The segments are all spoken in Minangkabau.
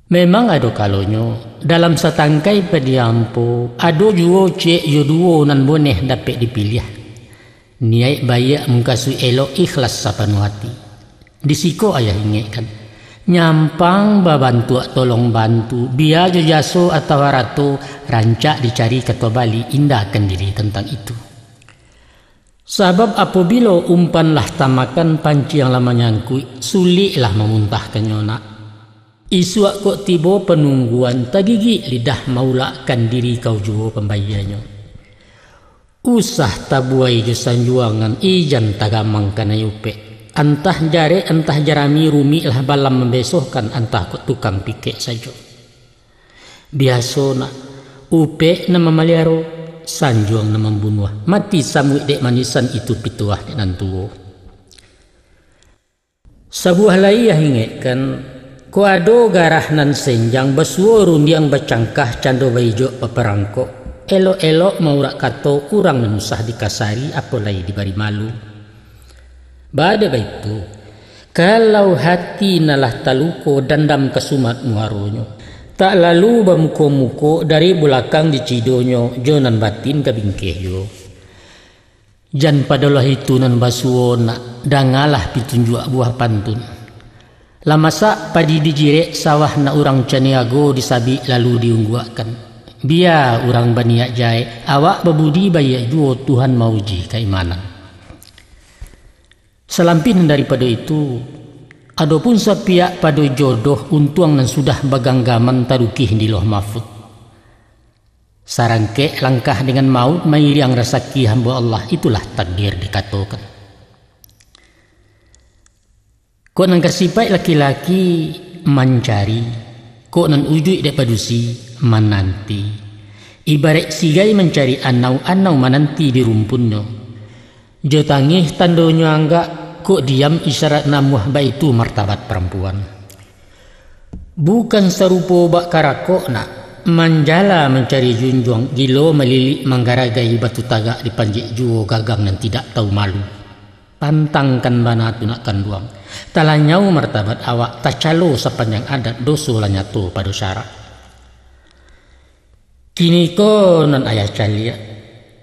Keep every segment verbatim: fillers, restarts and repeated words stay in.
Memang ado kalonyo, dalam satangkai padiampo, ado juo ciek jo duo nan boneh dapek dipiliah. Niaik baiak mukasuik elok, ikhlas sapanuah ati. Di siko ayah ingekkan, nyampang babantuak tolong bantu, bia jo jaso atau harato, rancak dicari kato bali, indakan diri tantang itu. Sabab apobilo umpan lah tamakan, panciang lah manyangkuik, suliklah mamuntahkannyo nak. Isuak kok tibo panungguan, tagigik lidah maulakkan diri kau juo pambayianyo. Usah tabuai jo sanjuangan, ijan tagamang kanai upek. Antah jarek, antah jarami, rumiklah balam mambesohkan, antah kok tukang pikek sajo. Biaso nak, upek nan mamaliaro, sanjuang nan mambunuah, mati samuik dek manisan, itu pituah dek nan tuo. Sabuah lai yah ingekkan, kok ado garah nan senjang, basuo rundiang bacangkah, cando baijok paparangkok, elok-elok maurak kato, urang nan usah dikasari, apo lai dibari malu. Baa dek baitu, kalau hati nan lah taluko, dandam ka sumat muaronyo, tak lalu bamuko-muko, dari bulakang dicidonyo, jo nan batin ka bingkeh juo. Jan padolah itu nan basuo nak, dangalah pitunjuak buah pantun. Lah masak padi dijirek, sawah nak urang caniago, disabik lalu diungguakkan. Bia urang baniaik jahek, awak babudi baiak juo, Tuhan mauji kaimanan. Salampih nan daripado itu, adopun sapiak pado jodoh, untuang nan sudah baganggaman, tarukih di Lauh Mahfud. Sarangkek langkah dengan maut, mairiang rasaki hamba Allah, itulah takdir dikatokan. Kok nan ka sipaik laki-laki, mancari, kok nan ujuik dek padusi, mananti. Ibaraik sigai mancari anau, anau mananti di rumpunnyo. Jo tangih tandonyo anggak, kok diam isyarat namuah, baitu martabat parampuan. Bukan sarupo bak karakok nak, manjala mancari junjuang, gilo malilik manggaragai, batu tagak dipanjek juo, gagang nan tidak tahu malu. Pantangkan bana tu nak kanduang, talanyau martabat awak, tacalo sapanjang adat, doso lah nyato pado syarak. Kini ko nan ayah caliak,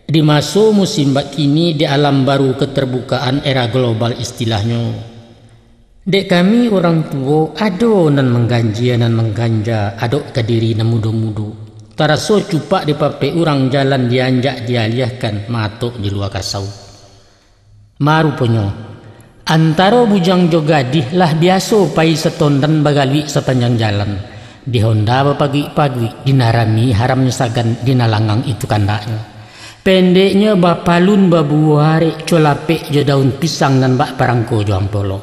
di maso musim bak kini, di alam baru keterbukaan era global istilahnyo, dek kami urang tuo, ado nan mangganjia, nan mangganja, adok ka diri nan mudo-mudo. Taraso cupak dipapek urang, jalan dianjak dialiahkan, maatok di lua kasau. Maruponyo, antaro bujang jo gadih lah biaso pai satondan, bagaluik sapanjang jalan. Di honda bapaguik-paguik, di nan rami haramnyo sagan, di nan langang itu kandaknyo. Pendeknyo, bapalun babuah arek, colapek jo daun pisang, nan bak parangko jo ampolok.